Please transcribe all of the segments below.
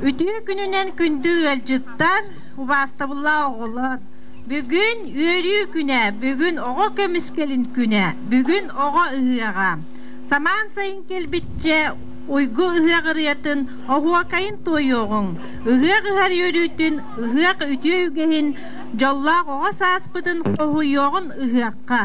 Үтүө күнүнэн күндү ыалдьыттар, убаастабыллаах оҕолор! Бүгүн үөрүү күнэ, бүгүн оҕо көмүскэлин күнэ, бүгүн оҕо ыһыаҕа. Самаан сайын кэлбиччэ уйгу ыһыах ырыатын, оһуокайын туойуоҕуҥ, ыһыах ыһар үөрүүтүн, ыһыах үтүө үгэһин, дьоллоох оҕо сааспытын хоһуйуоҕун ыһыахха.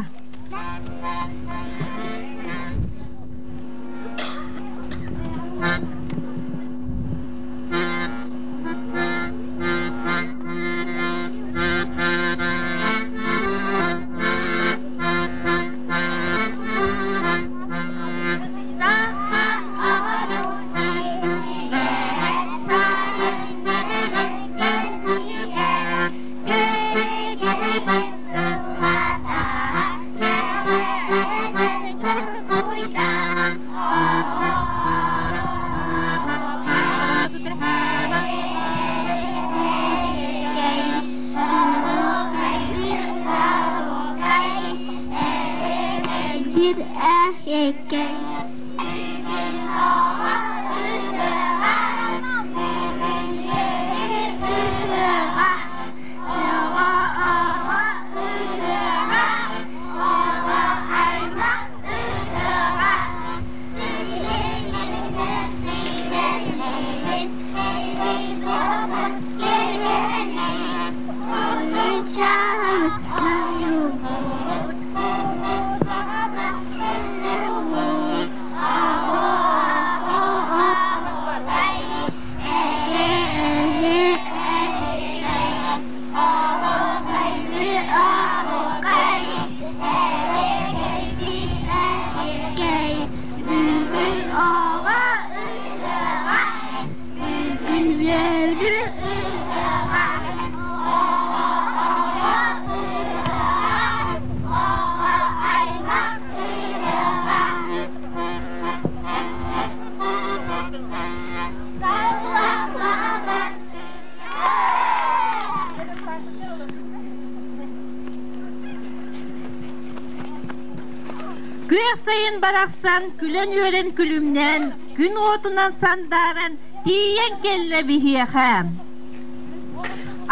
Күөх сайын барахсан күлэн-үөрэн күлүмнээн, күн уотунан сандааран тиийэн кэллэ биһиэхэ.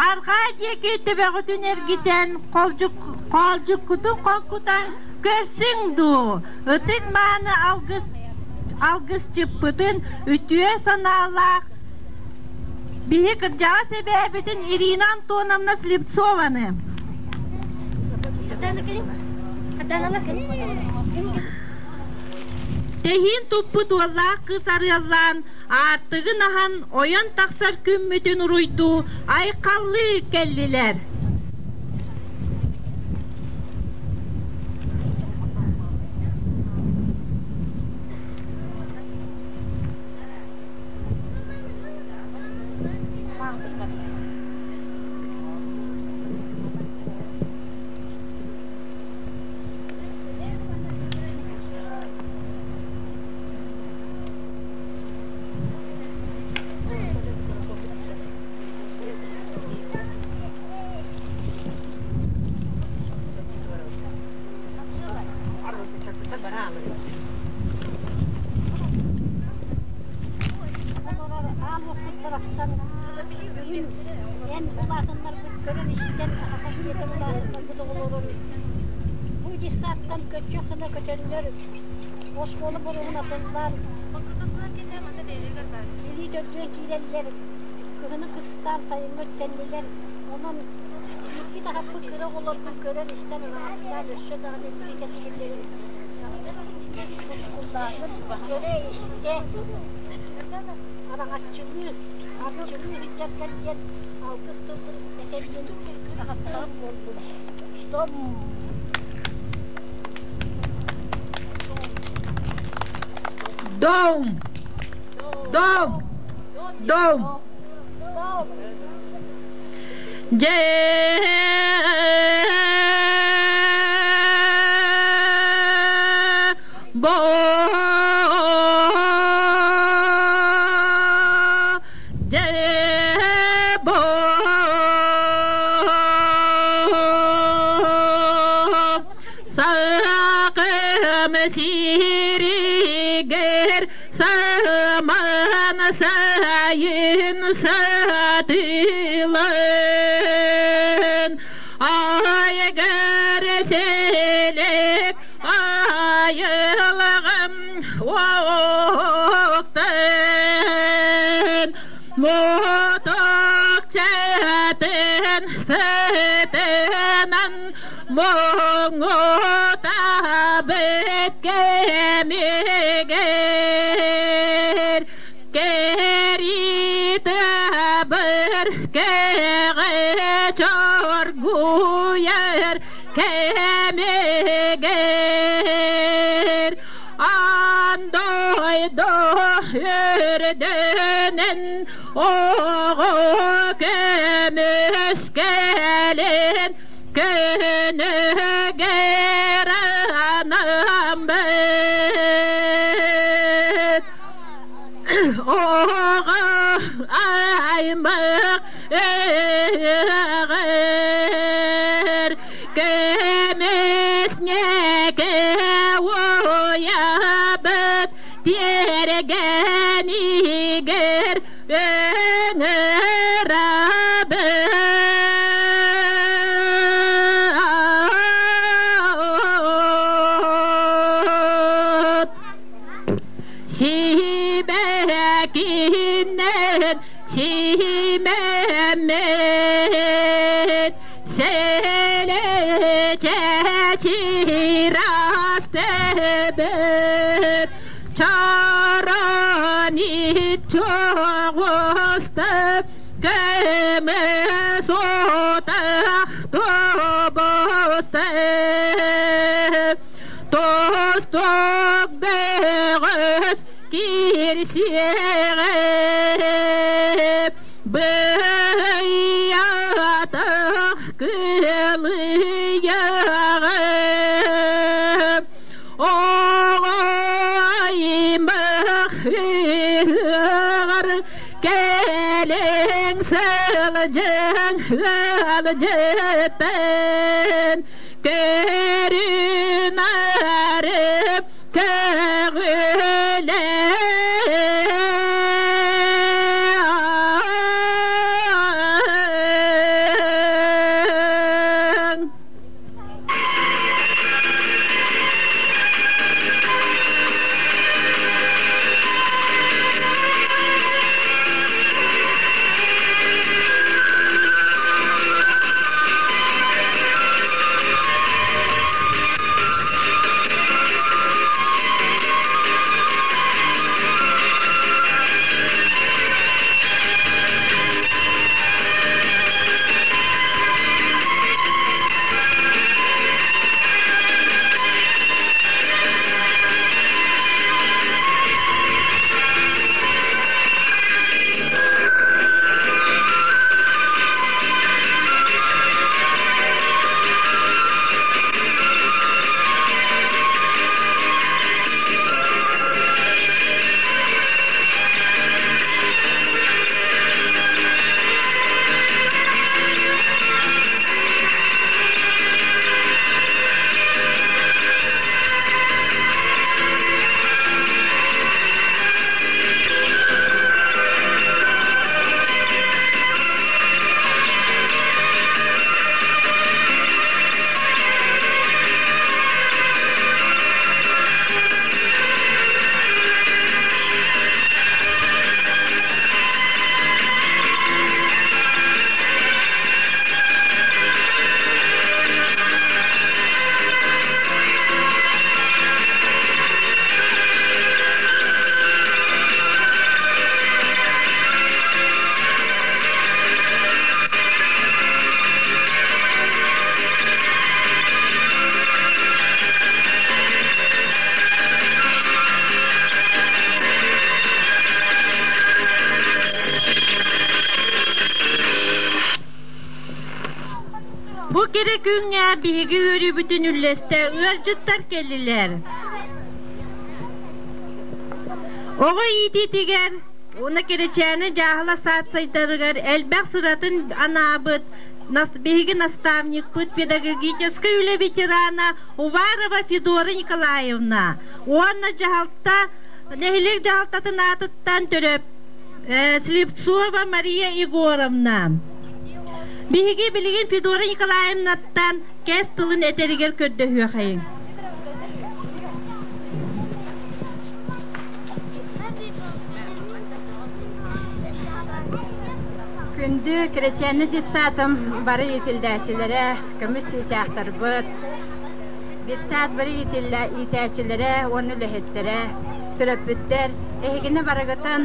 Арҕаа диэки төбөҕүтүн эргитэн, хоолдьуккутун хоҥкутан көрсүҥ дуу, ытык мааны алгыс алгысчыппытын үтүө санаалаах биһи кырдьаҕас эбээбитин Ирина Антоновна Слепцованы. Тэһиин туппут уоллаах кыыс арыаллаан, аартыгын аһан, ойон тахсар күммүтүн уруйдуу айхаллыы кэллилэр. Бүгүн эн улаатыннарбыт көрөн-истэн аһата-сиэтэн улаатыннарбыт оҕолорун бу детсадтан көччөх гына көтөннөр оскуола боруогун атыллаан илии төрдүөн киирэллэр, кыһыны кыстаан сайыҥҥы үктэннилэр. Онон ииппит аһаппыт кыра оҕолорбун көрөн-истэн ыраахтаан өссө даҕаны инники кэскиллэрин тускуллааҥҥыт көрө-истэ араҥаччылыы, арчылыы сылдьаргар диэн алгыс тылбын этэбин, аһаттаҕым буоллун. Дом! Дом! Дом! Дом! Дьэ бо дьэ бо. Сахам сиригэр саман сайын сатылан айгар селек айылҕам уоктан Моток чатын сытынан Моҥотабыт кэмигэр кэритабыр кэҕэ чоргуйар кэмигэр аан дойду үрдүнэн оҕо көмүскэлин Күнүгэр анаммыт оҕо аймах ыһыаҕар көмүс ньэкэ уйабыт тиэргэнигэр Ыҥырабыт Сибэкинэн симэммит Сэлэчэчирас тэбэт Чаранит чоҕуста көмүс утах тобуста Тосток бөҕөс киирсиэҕэ Быйатах кылыйаҕа Оҕо-аймах ыһыаҕар кэлиҥ сылдьыҥ ыалдьыттан көрү-нары көҕүлээн. Бу кэрэ күҥҥэ биһиги үөрүүбүтүн үллэстэ ыалдьыттар кэллилэр. Оҕо иитиитигэр уонна Кэрэчээни дьааһыла саат сайдарыгар элбэх сыратын анаабыт Биһиги наставникпыт, педагогическай үлэ ветерана Уварова Федора Николаевна уонна дьаһалта нэһилиэк дьаһалтатын аатыттан төрөп Слепцова Мария Егоровна. Биһиги билигин Федора Николаевнаттан кэс тылын этэригэр көрдөһүөхэйиҥ. Күндү Кирэчээнэ детсадым бары иитиллээччилэрэ, көмүс чыычаахтарбыт, детсад бары иитээччилэрэ уонна үлэһиттэрэ, төрөппүттэр, эһигини барыгытын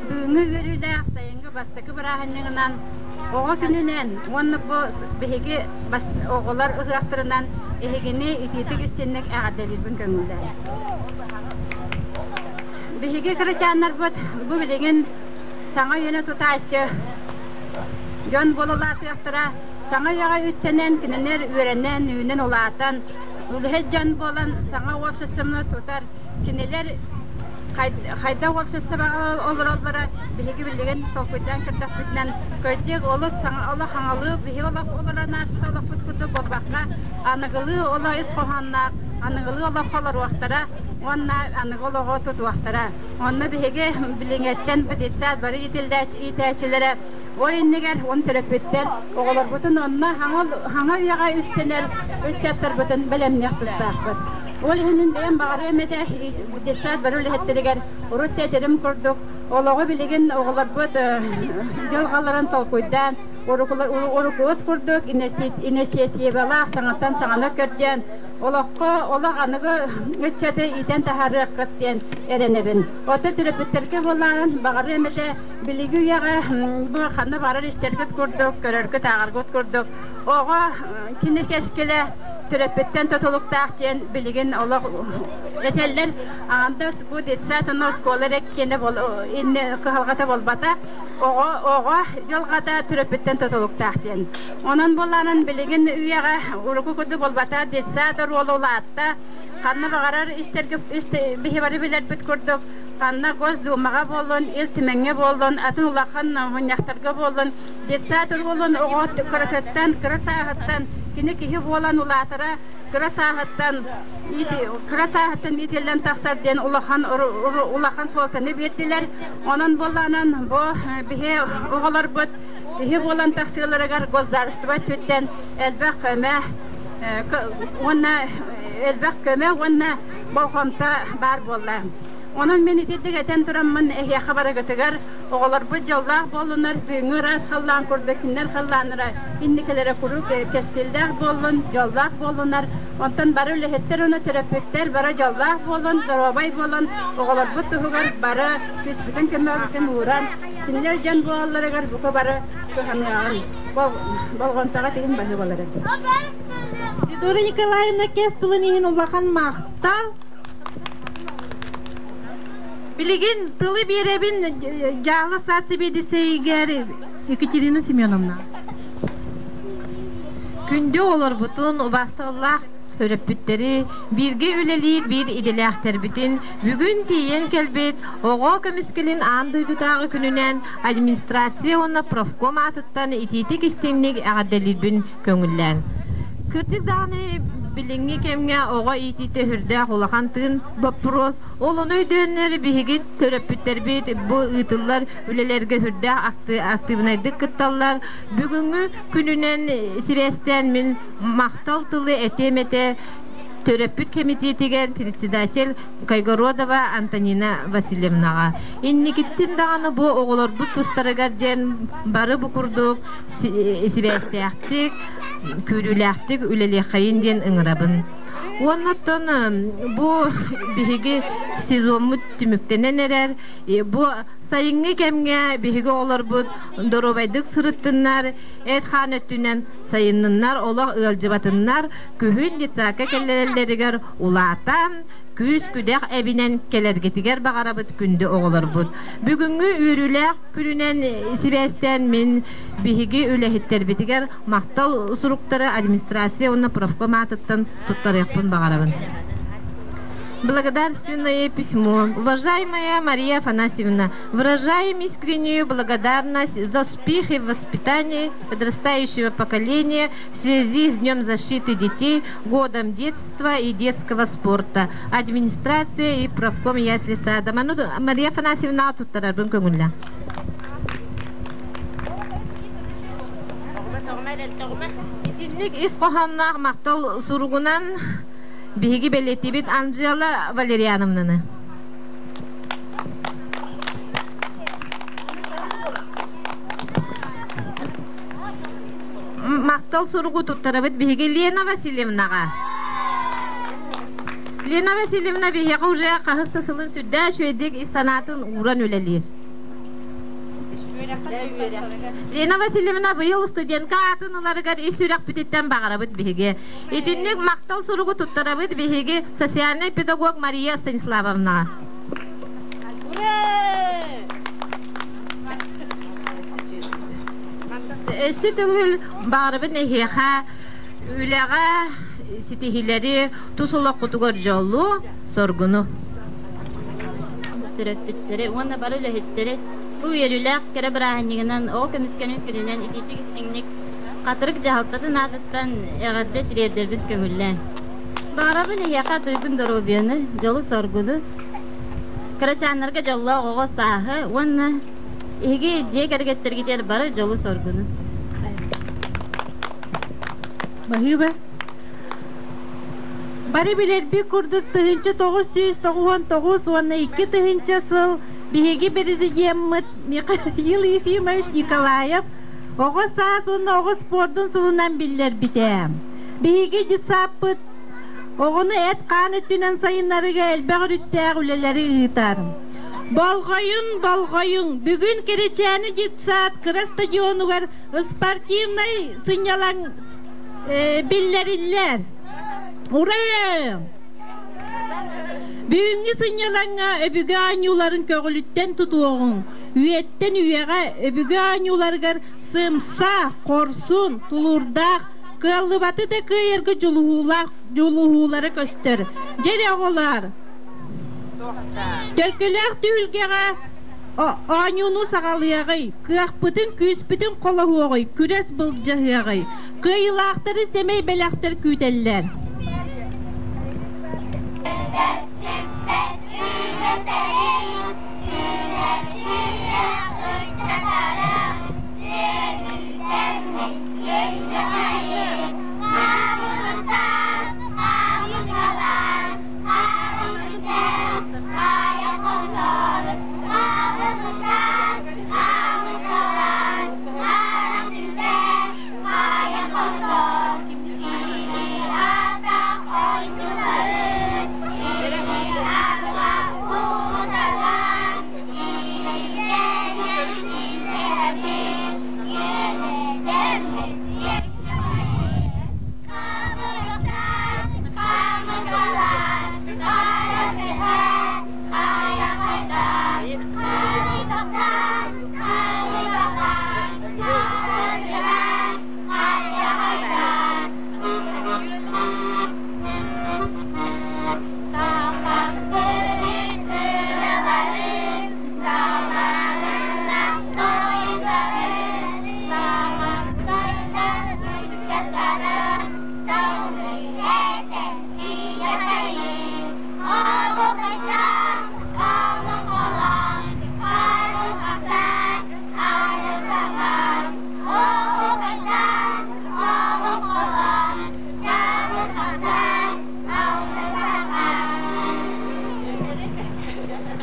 бүгүҥҥү үөрүүлээх сайыҥҥы бастакы бырааһынньыгынан Оҕо күнүнэн уонна бу биһиги оҕолор ыһыахтарынан эһигини итиитик истинник эҕэрдэлиирбин көҥүллээн. Биһиги кырачааннарбыт бу билигин саҥа үйэни тутааччы дьон буола улаатыахтара. Саҥа үйэҕэ үттэнэн, кинилэр үөрэнэн, үүнэн улаатан, үлэһит дьон буолан саҥа уопсастыбаны тутар кинилэр хайдах уопсастыбаҕа олороллоро биһиги билигин толкуйдаан көрдөхпүтүнэн кырдьык олус олох хаҥалыы биһиги олох олорон ааспыт олохпут курдук буолбакка аныгылыы олох ис хоһоонноох аныгылыы олоххо олоруохтара уонна аныгы олоҕу тутуохтара. Онно биһиги билиҥҥэттэн детсад бары иитээччилэрэ ол иннигэр уон төрөппүттэр оҕолорбутун онно хаҥа үйэҕэ үктэнэр ыччаттарбытын бэлэмниэх тустаахпыт. Ол иһин бэйэм баҕарыам этэ детсад бары үлэһиттэригэр урут да этэрим курдук олоҕу билигин оҕолорбут дьылҕаларын толкуйдаан уруккубут курдук инициативалаах саҥаттан саҥаны көрдөөн олоххо олох аныгы ыччаты иитэн таһаарыаххыт диэн эрэнэбин. Оттон төрөппүттэргэ буоллаҕын баҕарыам этэ билиги үйэҕэ бу ханна барар истэргит курдук, көрөргүт ааҕаргыт курдук оҕо кини кэскилэ төрөппүттэн тутулуктаах диэн билигин олох этэллэр. Аандас бу детсад уонна оскуола эрэ киэнэ кыһалҕата буолбата оҕо оҕо дьылҕата төрөппүттэн тутулуктаах диэн. Онон буоллаанан билигин үйэҕэ урукку курдук буолбата, детсад оруола улаатта. Ханна баҕарар истэргэ биһи бары билэрбит курдук, ханна Госдумаҕа буоллун, Ил Түмэҥҥэ буоллун, атын улахан мунньахтарга буоллун, детсад оруолун оҕо кыратыттан, кыра сааһыттан кини киһи буолан улаатара кыра сааһыттан кыра сааһыттан иитиллэн тахсар диэн улахан улахан суолтаны биэрдилэр. Онон буоллаанан бу биһи оҕолорбут киһи буолан тахсыыларыгар государство өттүттэн элбэх көмө уонна элбэх көмө уонна болҕомто баар буолла. Онон мин итирдик этэн тураммын эһиэхэ барыгытыгар оҕолорбут дьоллоох буоллунар, бүгүҥҥү ыраас халлаан курдук кинилэр халлааннара инникилэрэ куруук кэскиллээх буоллун, дьоллоох буоллунар. Онтон бары үлэһиттэр уонна төрөппүттэр бары дьоллоох буолун, доруобай буолун, оҕолорбут туһугар бары түспүтүн көмөбүтүн ууран, Кинилэр дьон буолалларыгар бука бары кыһаныаҕын, болҕомтоҕо тигин баһыы буолар эбит. Федора Николаевна кэс тылын иһин улахан махтал. Билигин тылы биэрэбин дьаала сад сэбиэдиссэйигэр Екатерина Семеновна. Күндү олорбутун убаастабыллаах төрөппүттэри, бииргэ үлэлиир биир идэлээхтэрбитин бүгүн тиийэн кэлбит Оҕо көмүскэлин аан дойдутааҕы күнүнэн администрация уонна профком аатыттан итиитик истиҥник эҕэрдэлиирбин көҥүллээн. Кырдьык даҕаны билиҥҥи кэмҥэ оҕо иитиитэ сүрдээх улахан тыын боппуруос. Ол ону өйдөөннөр биһиги төрөппүттэрбит бу ыытыллар үлэлэргэ сүрдээх актыыбынайдык кытталлар. Бүгүҥҥү күнүнэн сибээстээн мин махтал тылы этиэм этэ төрөппүт кэмитиэтигэр председатель Кайгородова Антонина Васильевнаҕа. Инникиттин даҕаны бу оҕолорбут тустарыгар диэн бары бу курдук сибээстээхтик, күүрүүлээхтик үлэлиэххэйин диэн ыҥырабын. Уонна оттон бу биһиги сезоммут түмүктэнэн эрэр. Бу сайыҥҥы кэмҥэ биһиги оҕолорбут доруобайдык сырыттыннар, эт-хаан өттүнэн сайынныннар, олох ыалдьыбатыннар, күһүн детсадка кэлэллэригэр улаатан, күүс-күдэх эбинэн кэлэргитигэр баҕарабыт күндү оҕолорбут. Бүгүҥҥү үөрүүлээх күнүнэн сибээстээн мин биһиги үлэһиттэрбитигэр махтал суруктары администрация уонна профком аатыттан туттарыахпын баҕарабын. Благодарственное письмо. Уважаемая Мария Афанасьевна, выражаем искреннюю благодарность за успехи в воспитании подрастающего поколения в связи с Днем защиты детей, Годом детства и детского спорта. Администрация и правком ясли сада. Мария Афанасьевна туттарарбын көҥүллэ. Итинник ис хоһоонноох махтал суругунан биһиги бэлиэтиибит Анжела Валерьяновнаны. Махтал суругу туттарабыт биһиги Лена Васильевнаҕа. Лена Васильевна биһиэхэ уже хаһыс да сылын сүрдээх үчүгэйдик ис санаатын ууран үлэлиир. Лена Васильевна быйыл студентка аатын ыларыгар ис сүрэхпититтэн баҕарабыт биһиги. Итинник махтал суругу туттарабыт биһиги социальный педагог Мария Станиславовнаҕа. Өссө төгүл баҕарабын эһиэхэ үлэҕэ ситиһиилэри, тус олоххутугар дьолу, соргуну. Төрөппүттэри уонна бары үлэһиттэри бу үөрүүлээх кэрэ бырааһынньыгынан оҕо көмүскэлин күнүнэн итиитик истиҥник Хатырык дьаһалтатын аатыттан эҕэрдэ тириэрдэрбит көҥүллээн. Баҕарабын эһиэхэ туйгун доруобуйаны, дьолу-соргуну, кырачааннарга дьоллоох оҕо сааһы уонна эһиги дьиэ кэргэттэргитигэр бары дьолу-соргуну. Баһыыба. Бары билэрбит курдук 1999 уонна 2000 сыл биһиги президеммит Михаил Ефимович Николаев оҕо саас уонна оҕо спордун сылынан биллэрбитэ. Биһиги детсаппыт оҕону эт-хаан өттүнэн сайыннарыыга элбэх өрүттээх үлэлэри ыытар. Болҕойуҥ, болҕойуҥ! Бүгүн Кэрэчээни детсад кыра стадионугар спортивнай сынньалаҥ биллэриллэр. Ура! Бүгүҥҥү сынньалаҥҥа өбүгэ оонньууларын көҕүлүттэн тутуоҕуҥ. Үйэттэн үйэҕэ өбүгэ оонньууларыгар сымса, хорсун, тулуурдаах, кыаллыбаты да кыайарга дьулуһуулаах дьулуһуулара көстөр. Дьэ оҕолоор, төлкөлөөх түһүлгэҕэ оонньууну саҕалыаҕый, кыахпытын, күүспүтүн холоһуоҕуй, күрэс былдьаһыаҕый. Кыайыылаахтары сэмэй бэлэхтэр күүтэллэр.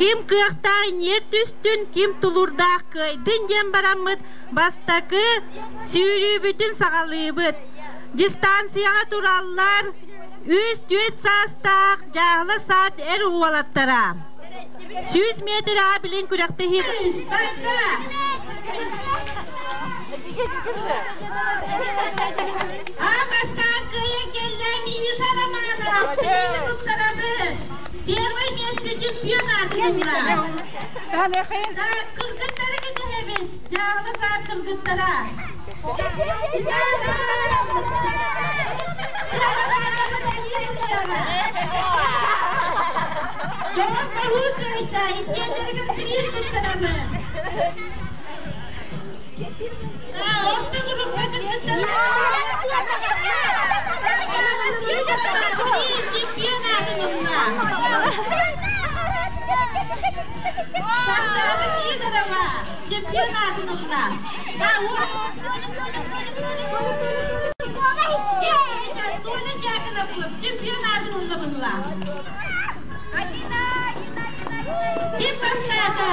Ким кыахтаах ньиэр түстүн, ким тулуурдаах кыайдын диэн бараммыт бастакы сүүрүүбүтүн саҕалыыбыт. Дистанцияҕа тураллар үс-түөрт саастаах дьааһыла саат эр уолаттара. 100 метр билин күрэхтэһии Аан бастаан кыайан кэллэ Миша Романов. Кинини туттарабыт. Первый место чемпионата Так, кыргыттары кэтэһэбит. Дьааһыла саат кыргыттара. кыайда, иккиэннэригэр приз туттарабын. Орто группа кыргыттара приз чемпионатын ылла. Сардаана Сидорова чемпионатын ылла. Толя Дьяконов чемпионатын ылла. Ким бастаата?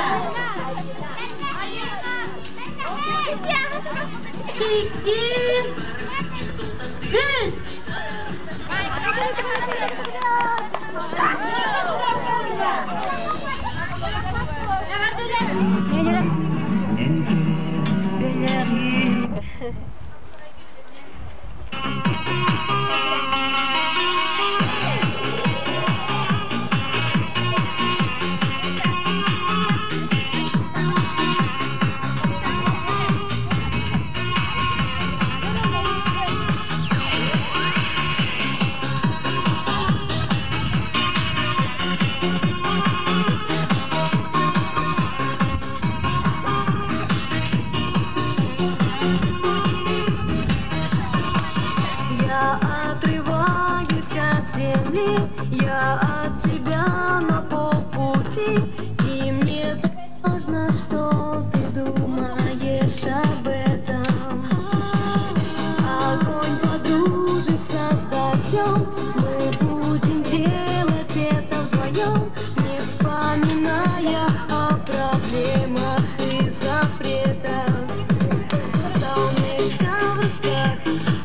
Икки, үс. Я отрываюсь от земли, я от тебя на полпути, и мне важно, что ты думаешь об этом. Огонь подружится с дождем, мы будем делать это вдвоем, не вспоминая о проблемах и запретах. Солнышко в руках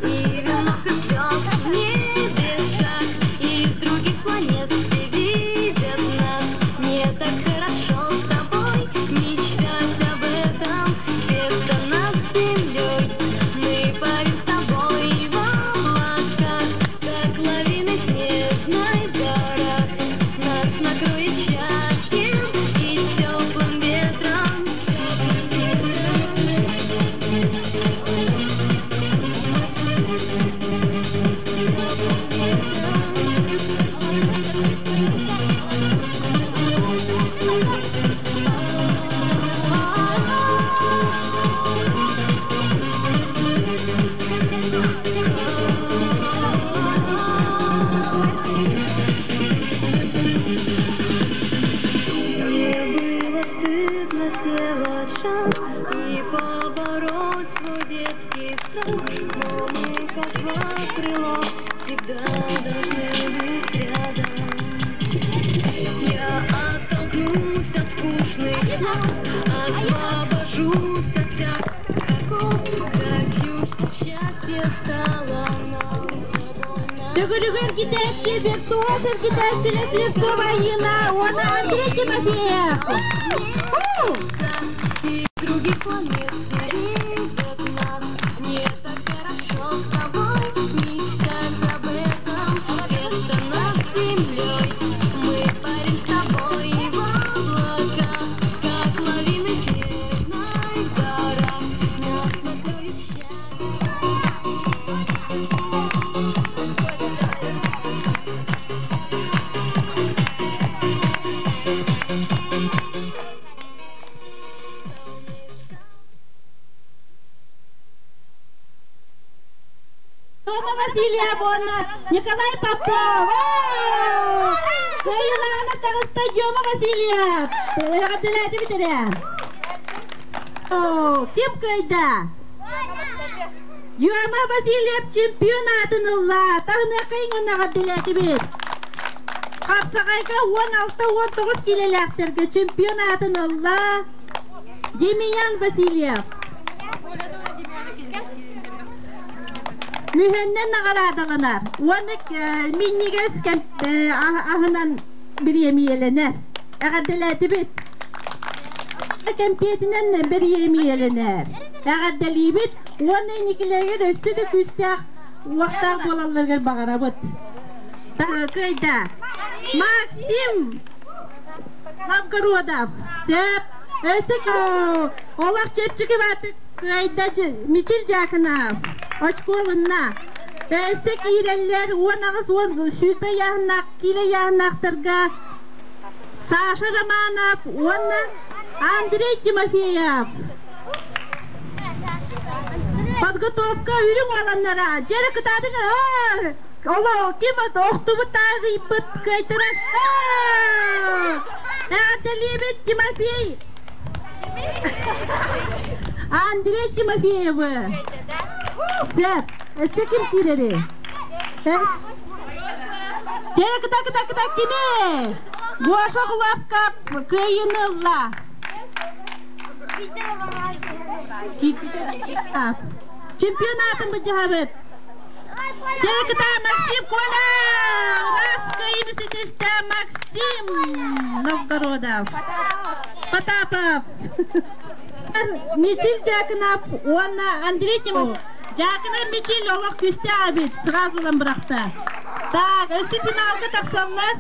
и вино звезд в небесах, и с других планет все видят нас. Мне так хорошо с тобой мечтать об этом, где-то над землей. Мы парим с тобой в облаках, как лавины снежной в горах. Нас накроет счастьем и теплым ветром. Мне было стыдно сделать шаг и побороть свой детский страх, но мы как два крыла всегда должны быть рядом. Я оттолкнусь от скучных снов, освобожусь от всяких оков. Хочу, чтоб счастье стало нам с тобой на Төгүрүгэр китээччи виртуоз эргитээччилэ Слепцова Айына уонна Андрей Тимофеев. И других планет все видят нас. Мне так хорошо с тобой мечтать об этом, где-то над землей. Мы парим с тобой в облаках, как лавины снежной в горах. Нас накроет счастье. Тома Васильев уонна Николай Попов. Кыайыылаҕынан таҕыста Дема Васильев. Эҕэрдэлээтибит эрэ. Ким кыайда? Юама Васильев чемпионатын ылла. Таһыныаххайыҥ уонна эҕэрдэлээтибит. Хапсаҕайга 16-19 киилэлээхтэргэ чемпионатын ылла Демьян Васильев. Мүһэннэн наҕараадаланар уонна минньигэс аһынан бириэмийэлэнэр. Эҕэрдэлээтибит! Кэмпиэтинэн бириэмийэлэнэр. Эҕэрдэлиибит уонна инникилэригэр өссө да күүстээх уохтаах буолалларыгар баҕарабыт. Кыайда Максим Новгородов. Сөп. Өссө олох чэпчэки баатык кыайда Мичил Дьяконов. Очколунна. Өссө киирэллэр 18 10 сүүрбэ ыйааһыннаах киилэ ыйааһыннаахтарга. Саша Романов уонна Андрей Тимофеев. Подготовка үрүҥ уоланнара дьэрэ кытаатыҥ Оло ким охтубут таарыйбыт кыайтаран Эҕэрдэлиибит Тимофей Андрей Тимофеевы Сөп өссө ким киирэри Дьэрэ кыта кыта кыта кими Гоша Хлопков кыайыыны ылла Чемпионатын быдьаһабыт. Дьэ, Максим Коля! Раз кыайыыны ситистэ Максим Новгородов. Потапов. Мичил Дьяконов уонна Андрей Тимов. Дьяконов Мичил олох күүстээх эбит, сразу ылан бырахта. Так, өссө финалга тахсаллар.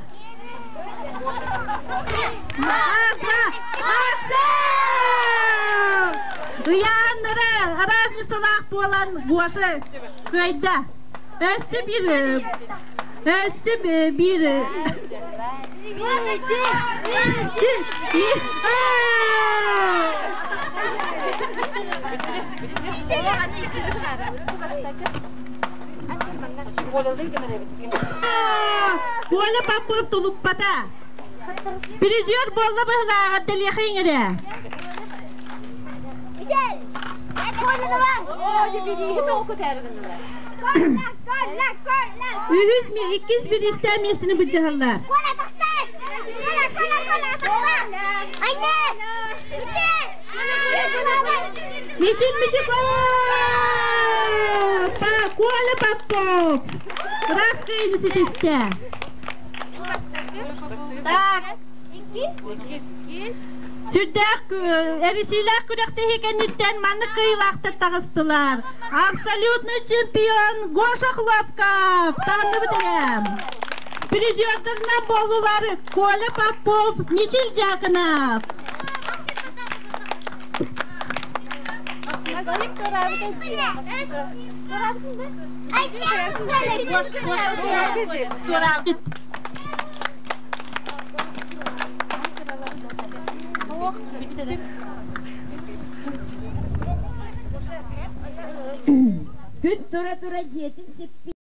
Максим! Ыйааннара разницалаах буолан Гоша кыайда. Өссө биир өссө биир Коля Попов тулуппата. Призер буолла быһылааҕар дэлиэхэ иҥэрэ. Үһүс, иккис бириистээх миэстэни былдьаһаллар. Мичил Мичил Коля Попов! Раз кыайыыны ситистэ. Так. Сүрдээх эрисиилээх күрэхтэһии кэнниттэн маннык кыайыылаахтар таҕыстылар. Абсолютный чемпион Гоша Хлопков! Таҕынныбыт эрэ. Призердарынан буоллулар Коля Попов, Мичил Дьяконов. Күн тура-тура дьиэтин сиппит.